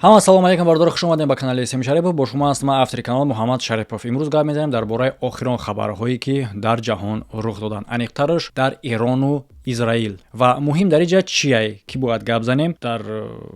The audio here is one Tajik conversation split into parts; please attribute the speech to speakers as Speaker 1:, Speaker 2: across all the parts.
Speaker 1: Ҳама ассалому алайкум, бародаро, хуш омадем ба канали См Шарипов. Бо шумо ҳастам ман, автори канал Муҳаммад Шарипов. Имрӯз гап мезанем дар бораи охирон хабарҳое, ки дар ҷаҳон рух доданд, аниқтараш дар Эрону Израил. Ва муҳим дар инҷа чие, ки бояд гап занем? Дар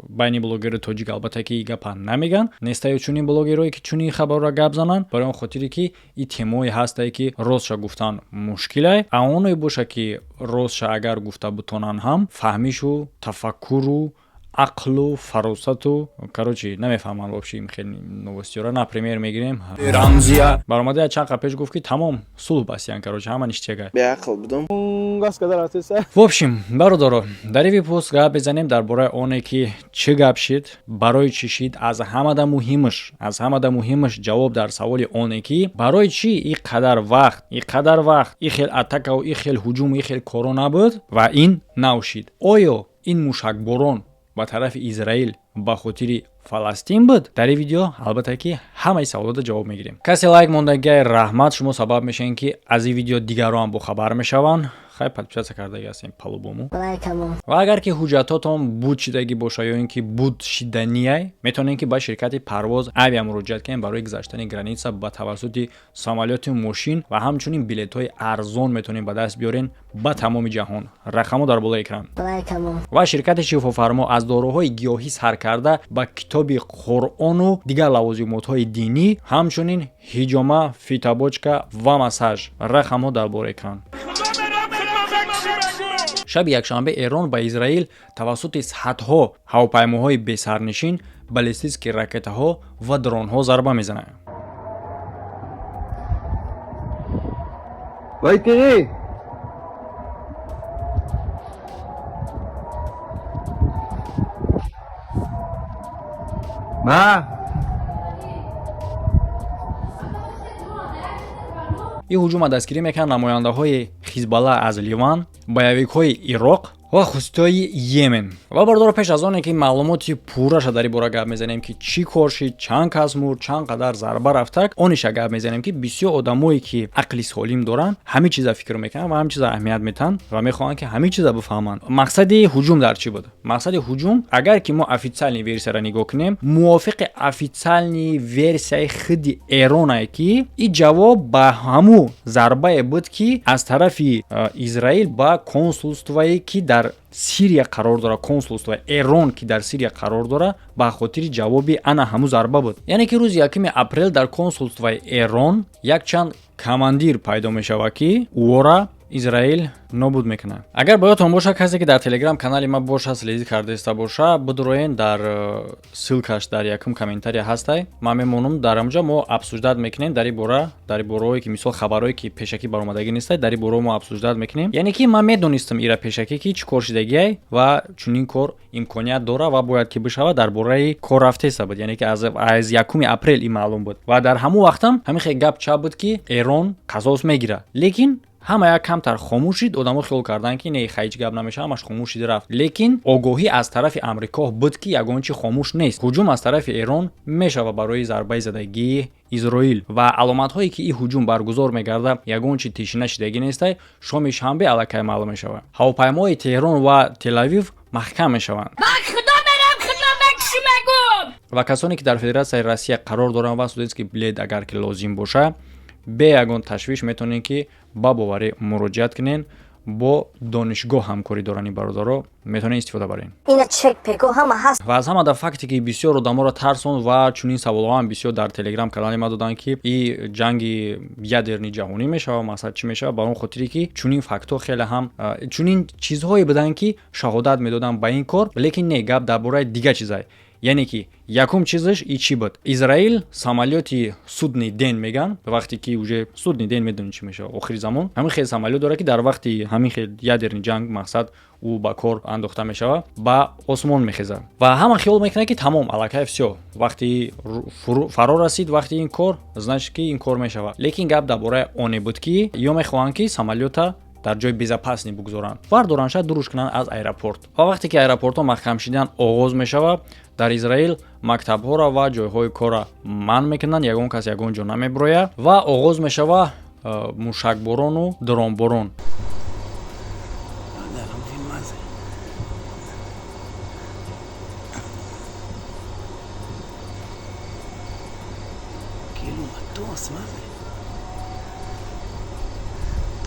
Speaker 1: байни блогери тоҷик, албатта, ки гапа намеган, нестаю чунин блогерое, ки чунин хабарро гап зананд, барои он хотире ки и темое ҳастае, ки ростша гуфтан мушкилай, а оное боша, ки ростша агар гуфта бутонанд ҳам, фаҳмишу тафаккуру ақлу фаросату, короче, намефаҳманд вообще хел новостиёра. Например, мегирем,
Speaker 2: Рамзия.
Speaker 1: Баромада чанд қабл пеш гуфт, ки тамом, сулҳ бастиян, короче, ҳама ништяк.
Speaker 3: Беақл будум.
Speaker 1: В общем, бародаро, дар ин выпуск гап мезанем дар бораи оне, ки чӣ гап шид, барои чӣ шид. Аз ҳамада муҳимаш ҷавоб дар саволи оне, ки барои чӣ и қадар вақт, и қадар вақт и хел атакаву и хел ҳуҷуму и хел коро набуд ва ин нав шид. Оё ин мушакборон ба тарафи Израил ба хотири Фаластин буд? Дар ин видео, албатта, ки ҳамаи саволота ҷавоб мегирем. Касе лайк мондагиай, раҳмат, шумо сабаб мешавед, ки аз ин видео дигарон ҳам бохабар мешаванд. Хай, подписаться кардаги ҳастем по-любому. Ва агар ки ҳуҷҷатотон буд шидагӣ боша ё ин ки буд шиданияй, метавонед, ки ба ширкати Парвоз Авиа муроҷиат кунед барои гузаштани граница ба тавассути самолёту мошин, ва ҳамчунин билетҳои арзон метавонед ба даст биёрен ба тамоми ҷаҳон. Рақамҳо дар болои экран. Ва ширкати Шифофармо аз доруҳои гиёҳӣ сар карда ба китоби Қуръону дигар лавозимотҳои динӣ, ҳамчунин ҳиҷома, фитобочка ва массаж. Рақамҳо дар болои экран. Шаби якшанбе Эрон ба Израил тавассути садҳо ҳавопаймоҳои бесарнишин, баллистический ракетаҳо ва дронҳо зарба мезанад.
Speaker 2: בואי תראי. מה?
Speaker 1: Ин ҳуҷума дастгирӣ мекунанд намояндаҳои Хизбалла аз Ливан, боевикҳои Ироқ ва хуситҳои Йемен. Ва, бародаро, пеш аз оне ки маълумоти пурраша дар ин бора гап мезанем, ки чӣ кор шид, чанд кас мурд, чанд қадар зарба рафтак, ониша гап мезанем, ки бисёр одамое, ки ақли солим доранд, ҳамин чиза фикр мекунанд ва ҳамин чиза аҳамият метаҳанд ва мехоҳанд, ки ҳамин чиза бифаҳманд. Мақсади ҳуҷум дар чӣ буд? Мақсади ҳуҷум, агар ки мо официальный версияро нигоҳ кунем, мувофиқи официальный версияи худи Эронае, ки ин ҷавоб ба ҳамун зарбае буд, ки аз тарафи Израил ба консулствое, ки дар Сирия қарор дорад, консулствои Эрон, ки дар Сирия қарор дорад, ба хотири ҷавоби ана ҳамун зарба буд. Яъне ки рӯзи 1 апрел дар консулствои Эрон якчанд командир пайдо мешавад, ки ӯора Израил нобуд мекунад. Агар ба ёдтон боша, касе ки дар Телеграм канали ма боша, следить кардаиста боша, бидроен дар ссылкаш дар якум комментария ҳастай, ман мемонам. Дар ҳамҷа мо обсуждать мекунем дар ин бора, дар ин бораое ки, мисол, хабарое ки пешакӣ баромадагӣ нестай, дар ин бора мо обсуждать мекунем. Яъне ки ман медонистам ира пешакӣ, ки чӣ кор шидагиай ва чунин кор имконият дора ва бояд ки бишавад. Дар бораи кор рафтеста буд, яъне ки аз 1 апрел ин маълум буд ва дар ҳамун вақтам ҳамин хел гап чап буд, ки Эрон қасос мегирад, лекин ҳама як камтар хомӯш шид. Одамо хиёл карданд, ки не, ҳеҷ гап намешавад, ҳамаш хомӯш шида рафт. Лекин огоҳӣ аз тарафи Амрико буд, ки ягон чи хомӯш нест, ҳуҷум аз тарафи Эрон мешавад барои зарбаи задагии Изроил. Ва аломатҳое, ки ин ҳуҷум баргузор мегардад, ягон чи тишина шидагӣ нестай. Шоми шанбе аллакай маълум мешавад, ҳавопаймои Теҳрон ва Телавив маҳкам мешаванд. Ва касоне, ки дар Федератсияи Россия қарор доранд ва студентский билет агар ки лозим боша, бе ягон ташвиш метавонед, ки ба боварӣ муроҷиат кунед. Бо донишгоҳ ҳамкорӣ доранд ин бародаро, метавонед истифода баред.
Speaker 4: Ина чек пеко ҳама ҳаст.
Speaker 1: Ва аз ҳама да факте, ки бисёр одаморо тарсон ва чунин саволҳо ҳам бисёр дар Телеграм канали ма доданд, ки и ҷанги ядерни ҷаҳонӣ мешавад, масалан, чӣ мешавад, ба он хотире ки чунин фактҳо хеле ҳам чунин чизҳое буданд, ки шаҳодат медоданд ба ин кор. Лекин не, гап дар бораи дигар чизае. Яъне ки якум чизаш и чӣ буд? Израил самолёти судный день меган, вақте ки уже судный день, медонӣ чӣ мешавад, охири замон, ҳамин хел самолёт дорад, ки дар вақти ҳамин хел ядерный ҷанг, мақсад, ӯ ба кор андохта мешавад, ба осмон мехезад ва ҳама хиёл мекунад, ки тамом, аллакай всё, вақти фаро расид, вақти ин кор, значит, ки ин кор мешавад. Лекин гап дар бораи оне буд, ки ё мехоҳанд, ки самолёта дар ҷои безопасный бугузоранд, вардоранд, шояд дуруш кунанд аз аэропорт. Ва вақте ки аэропортҳо маҳкам шидан оғоз мешавад, дар Израил мактабҳоро ва ҷойҳои корро манъ мекунанд, ягон кас ягон ҷо намебирояд ва оғоз мешавад мушакборону дронборон.
Speaker 3: לא יודע, לא מבין מה זה. כאילו מטוס, מה זה?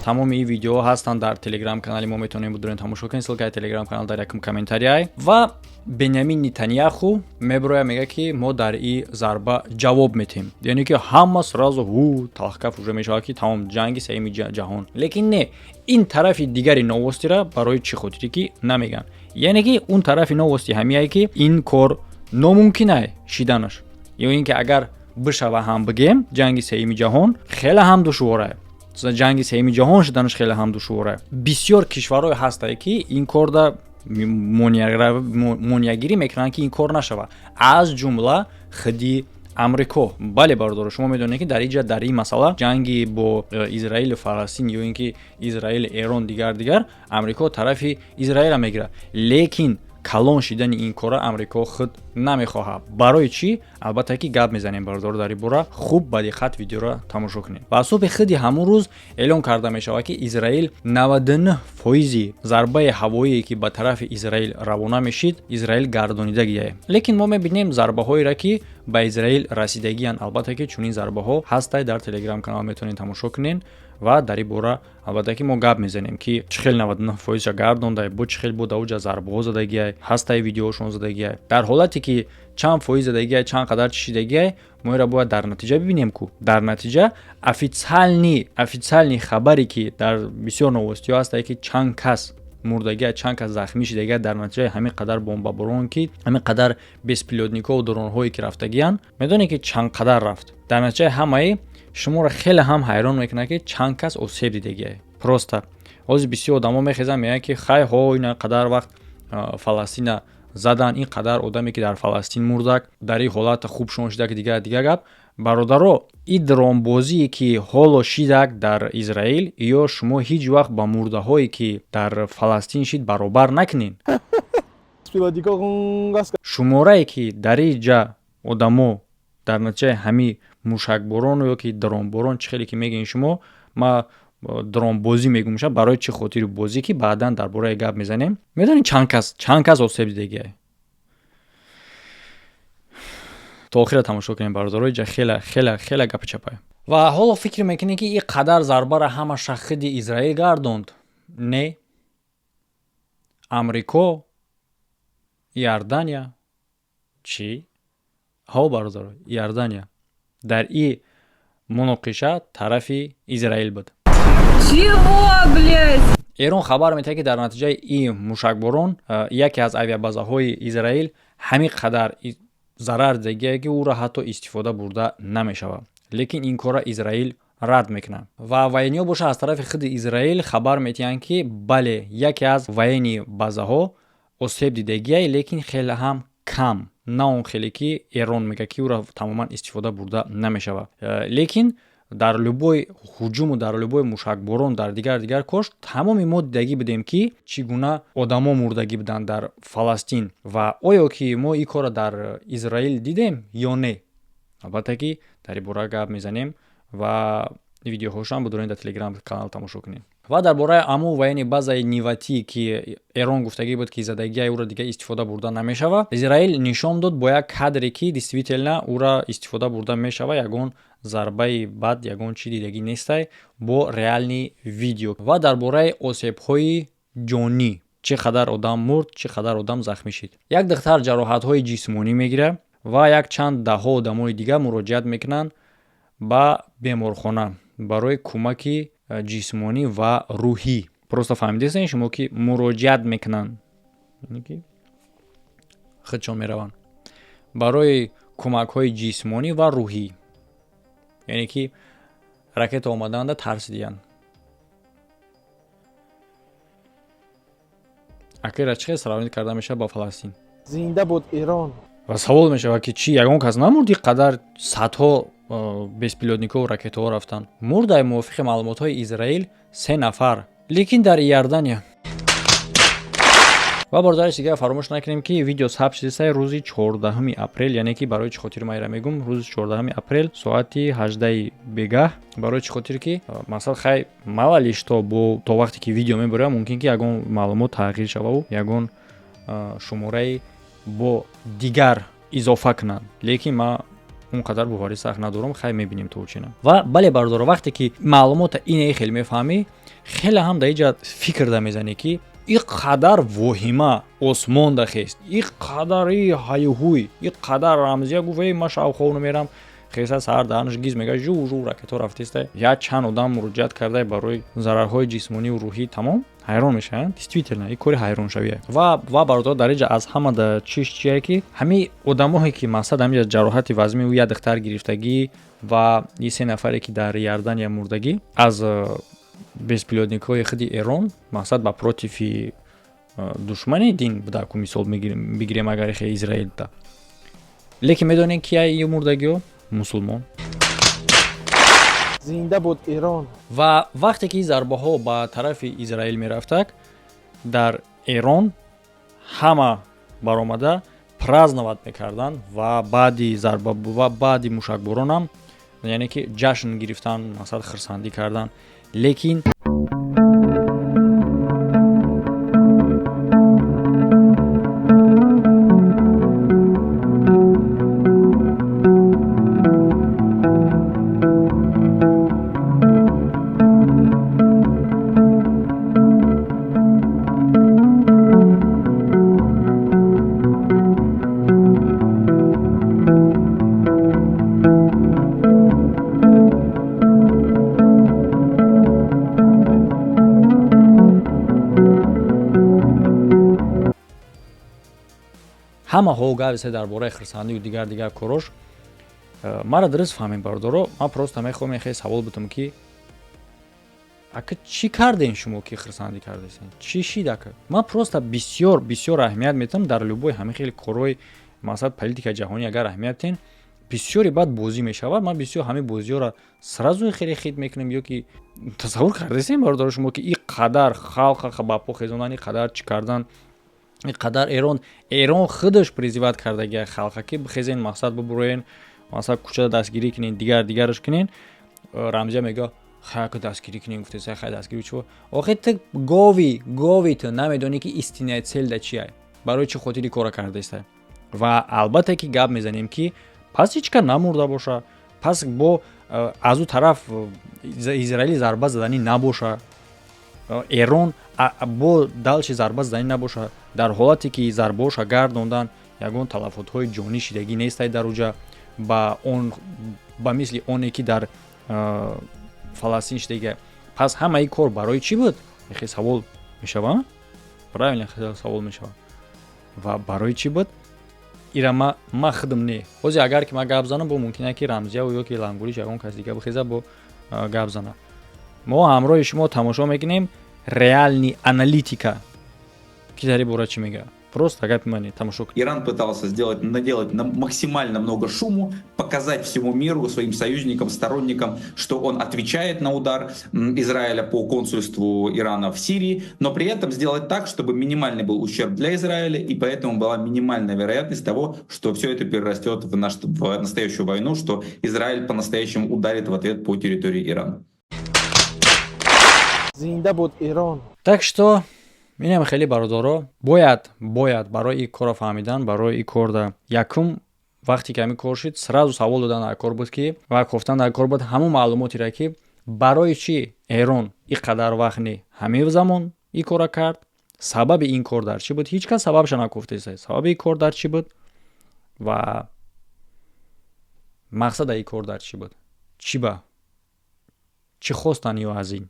Speaker 1: Тамоми ин видеоҳо ҳастанд дар телеграм канали мо, метавонем будурен, тамошо кунед. Ссылкаи телеграм канал дар якум комментарияй. Ва Бенямин Нетаньяху меброя, мега, ки мо дар и зарба ҷавоб метиҳем. Яъне ки ҳама сразу ҳу талхкаф уже мешавад, ки тамом, ҷанги сеюми ҷаҳон. Лекин не, ин тарафи дигари новостира барои чӣ хотире ки намеган? Яъне ки он тарафи новости ҳамияе, ки ин кор номумкинай шиданаш, ё ин ки агар бишава ҳам, бигем, ҷанги сеюми ҷаҳон хеле ҳам душворае. Ҷанги сеюми ҷаҳон шуданаш хеле ҳам душворае. Бисёр кишварҳое ҳастае, ки ин корда монеагирӣ мекунанд, ки ин кор нашавад, аз ҷумла худи Амрико. Бале, бародаро, шумо медонед, ки дар инҷа, дар ин масъала, ҷанги бо Израилу Фаластин ё ин ки Израилу Эрон, дигар дигар, Амрико тарафи Израилро мегирад. Лекин калон шидани ин кора Амрико худ намехоҳад. Барои чӣ? Албатта ки гап мезанем, бародаро, дар ин бора. Хуб, ба диққат видеоро тамошо кунед. Ва субҳи худи ҳамун рӯз эълон карда мешавад, ки Израил 99 фоизи зарбаи ҳавоие, ки ба тарафи Израил равона мешид, Израил гардонида гияе. Лекин мо мебинем зарбаҳоеро, ки ба Израил расидагиянд. Албатта ки чунин зарбаҳо ҳастай, дар телеграм канал метавонед тамошо кунед. Ва дар ин бора албатта ки мо гап мезанем, ки чӣ хел 99 фоизша гардондай, бо чӣ хел бо даоҷа зарбаҳо задагиай, ҳастай, видеошон задагиай. Дар ҳолате ки чанд фоиз задагиай, чанд қадар чишидагиай, мо инро бояд дар натиҷа бибинем ку. Дар натиҷа официальный хабаре, ки дар бисёр новостиҳо ҳастае, ки чанд кас мурдагия, чанд кас захмӣ шидагия дар натиҷаи ҳамин қадар бомбаборон, ки ҳамин қадар беспилотникҳо дронҳое ки рафтагиянд, медонед, ки чанд қадар рафт. Дар натиҷаи ҳамаи шуморо хеле ҳам ҳайрон мекунад, ки чанд кас осеб дидагия. Просто ҳозир бисёр одамо мехезанд, мегӯянд, ки хай ҳо, ина қадар вақт Фаластина задан, ин қадар одаме, ки дар Фаластин мурдак, дар ин ҳолат хубшон шидак, дигар дигар гап. Бародаро, ин дронбозие, ки ҳоло шидак дар Израил, ё шумо ҳеҷ вақт ба мурдаҳое, ки дар Фаластин шид, баробар накунед. Шуморае, ки дар ин ҷа одамо дар натиҷаи ҳамин мушакборону ё ки дронборон, чӣ хеле ки мегӯед шумо, ма дронбозӣ мегӯм, барои чӣ хотири бозӣ, ки баъдан дар бораи гап мезанем, медонед, чанд кас осеб дидагиай? То охира тамошо кунем, бародаро, иҷа хеле, хеле, хеле гапи чапай. Ва ҳоло фикр мекунед, ки ин қадар зарбара ҳамаша худи Израил гардонд? Не, Амрико, Иордания чӣ? Ҳо, бародаро, Иордания дар и муноқиша тарафи Израил буд.
Speaker 2: Чего, блядь?
Speaker 1: Эрон хабар метаҳад, ки дар натиҷаи ин мушакборон яке аз авиабазаҳои Израил ҳамин қадар зарар дидагие, ки ӯро ҳатто истифода бурда намешавад. Лекин ин корро Израил рад мекунад. Ва военниҳо боша, аз тарафи худи Израил хабар метиҳанд, ки бале, яке аз военный базаҳо осеб дидагиай, лекин хеле ҳам кам, на он хеле, ки Эрон мегӯяд, ки ӯро тамоман истифода бурда намешавад. Лекин дар любой ҳуҷуму дар любой мушакборон, дар дигар дигар кош, тамоми мо дидагӣ будем, ки чӣ гуна одамо мурдагӣ буданд дар Фаластин. Ва оё ки мо ин корро дар Израил дидем ё не? Албатта ки дар ин бора гап мезанем ва видеоҳошам будоред, дар телеграм канал тамошо кунед. Ва дар бораи аму военный базаи Ниватӣ, ки Эрон гуфтагӣ буд, ки задагиай ӯро дига истифода бурда намешавад, Израил нишон дод бо як кадре, ки действительно ӯра истифода бурда мешава, ягон зарбаи бад, ягон чи дидагӣ нестай бо реальный видео. Ва дар бораи осебҳои ҷонӣ, чӣ қадар одам мурд, чӣ қадар одам захмӣ шид. Як духтар ҷароҳатҳои ҷисмонӣ мегирад ва як чанд даҳҳо одамои дигар муроҷиат мекунанд ба беморхона барои кӯмаки ҷисмонӣ ва рӯҳӣ. Просто фаҳмидастед шумо, ки муроҷиат мекунанд, ки худшон мераванд барои кӯмакҳои ҷисмонӣ ва рӯҳӣ, яъне ки ракета омаданда тарсидиянд. Акера чӣ хел сравнить карда мешавад ба Фаластин?
Speaker 5: Зинда буд Эрон!
Speaker 1: Ва савол мешавад, ки чӣ, ягон кас намурд? Ин қадар садҳо беспилотникҳо, ракетаҳо рафтанд, мурдай, мувофиқи маълумотҳои Израил, се нафар, лекин дар Иордания. Ва бародари дигар, фаромӯш накунем, ки видео сабт шудисай рӯзи 14 апрел. Яъне ки барои чӣ хотир ма ира мегум, рӯзи 14 апрел, соати 18 бегаҳ? Барои чӣ хотир ки масалан, хай, мало ли что, бо то вақте ки видео мебарам, мумкин ки ягон маълумот тағйир шававу ягон шумораи бо дигар изофа кунанд. Лекин ма Он қадар боварӣ сахт надорам. Хай, мебинем то чина. Ва бале, бародаро, вақте ки маълумота ине хел мефаҳмӣ, хеле ҳам дар иҷа фикр да мезанӣ, ки и қадар воҳима осмон дахест, и қадар и ҳаюҳуй, и қадар Рамзия гуфт: «Эй, ман шабхоб намерам». Хеса саҳар даҳанаш гиз мега, жу жу ракетҳо рафтеста, як чанд одам муроҷиат карда барои зарарҳои ҷисмонию рӯҳӣ. Тамом, ҳайрон мешаванд. Действительно, ин кори ҳайроншавие. Ва бародар, дар инҷа аз ҳама да чиш чие, ки ҳамин одамое ки, мақсад, ҳаминҷа ҷароҳати вазми ӯ як духтар гирифтагӣ ва и се нафаре ки дар Иордания мурдагӣ аз беспилотникҳои худи Эрон, мақсад, ба против душмани дин буда ку, мисол бигирем, агар хе Израил да. Лекин медонем, ки и мурдагиҳо мусулмон.
Speaker 5: Зинда буд Эрон!
Speaker 1: Ва вақте ки зарбаҳо ба тарафи Израил мерафтак, дар Эрон ҳама баромада праздновать мекарданд ва баъди зарба ва баъди мушакборонам, яъне ки ҷашн гирифтан, масалан, хирсандӣ кардан. Лекин ҳамаҳо гависе дар бораи хирсандию дигар дигар корош. Мара дуруст фаҳмем, бародаро, ман просто мехоҳам яхе савол бутам, ки ака, чӣ кардем шумо, ки хирсандӣ кардесен? Чӣ шид, ака? Ман просто бисёр бисёр аҳамият метам дар любой ҳамин хели корҳои, масалан, политикаи ҷаҳонӣ. Агар аҳамият тен, бисёре баъд бозӣ мешавад. Ман бисёр ҳамин бозиҳоро сразу хеле хит мекунем. Ё ки тасаввур кардесем, бародаро, шумо, ки ин қадар халқа ба по хезондан, ин қадар чӣ кардан, ин қадар Эрон худаш призывать кардагия халқа, ки бихезен, мақсад, бубуроен, масалан, кӯчада дастгирӣ кунен, дигар дигараш кунен. Рамзия мега: «Хай, дастгирӣ кунем», гуфтеса. Хай, дастгирӣ чӣ? Охи ту гови, гови, ту намедонӣ, ки истинная цель да чия, барои чӣ хотири кора кардаиста. Ва албатта ки гап мезанем, ки пас ҳеҷ кас намурда боша, пас бо аз ӯ тараф Израили зарба заданӣ набоша, Эрон бо дальше зарба заданӣ набоша. Дар ҳолате ки зарбаоша гардондан, ягон талафотҳои ҷонӣ шидагӣ нестай дар уҷа, ба он ба мисли оне ки дар Фаластин шидагия. Пас ҳамаи кор барои чӣ буд? Хе савол мешава, правильно савол мешава. Ва барои чӣ буд, ира ма худам не. Ҳозир агар ки ман гап занам, бо мумкин ки Рамзияу ё ки Лангулиш, ягон кас дига бихеза, бо гап зана. Мо ҳамроҳи шумо тамошо мекунем реальный аналитика, ки дар ин бора чӣ мегӯяд. Просто гапи мани тамошо.
Speaker 6: Иран пытался сделать, наделать максимально много шуму, показать всему миру, своим союзникам, сторонникам, что он отвечает на удар Израиля по консульству Ирана в Сирии, но при этом сделать так, чтобы минимальный был ущерб для Израиля, и поэтому была минимальная вероятность того, что все это перерастет в настоящую войну, что Израиль по-настоящему ударит в ответ по территории Ирана.
Speaker 5: Зинда буд Эрон!
Speaker 1: Так что инам хеле, бародаро, бояд барои ин корро фаҳмидан, барои ин корда якум вақте ки ҳамин кор шуд, сразу савол додан дар кор буд, ки ва кофтан дар кор буд ҳамон маълумотеро, ки барои чӣ Эрон ин қадар вақт не, ҳамин замон ин корро кард, сабаби ин кор дар чӣ буд. Ҳеҷ кас сабабша накуфтеса, сабаби ин кор дар чӣ буд ва мақсада ин кор дар чӣ буд, чӣ ба чӣ хостанд ё аз ин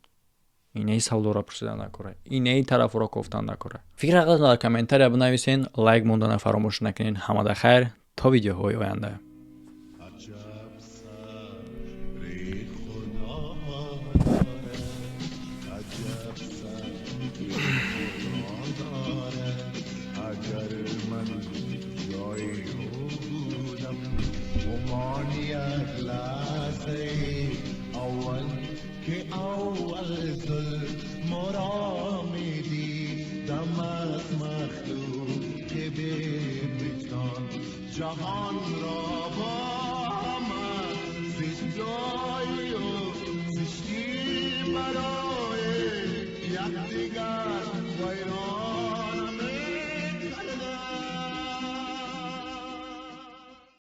Speaker 1: инаи саволоро пурсидан накора, инаи тарафро кофтан накора. Фикр дар комментария бинависен, лайк мондана фаромӯш накунед. Ҳамада хайр, то видеоҳои оянда.
Speaker 7: عجب صبری خدا داره، عجب صبری خدا داره. اگر من جای او بودم، گمان یک لحظه اول که اول ظلم را میدیدم از مخلوق بی وجدان، جهان را با همه زشتایی و زشتی برای یکدیگر ویران.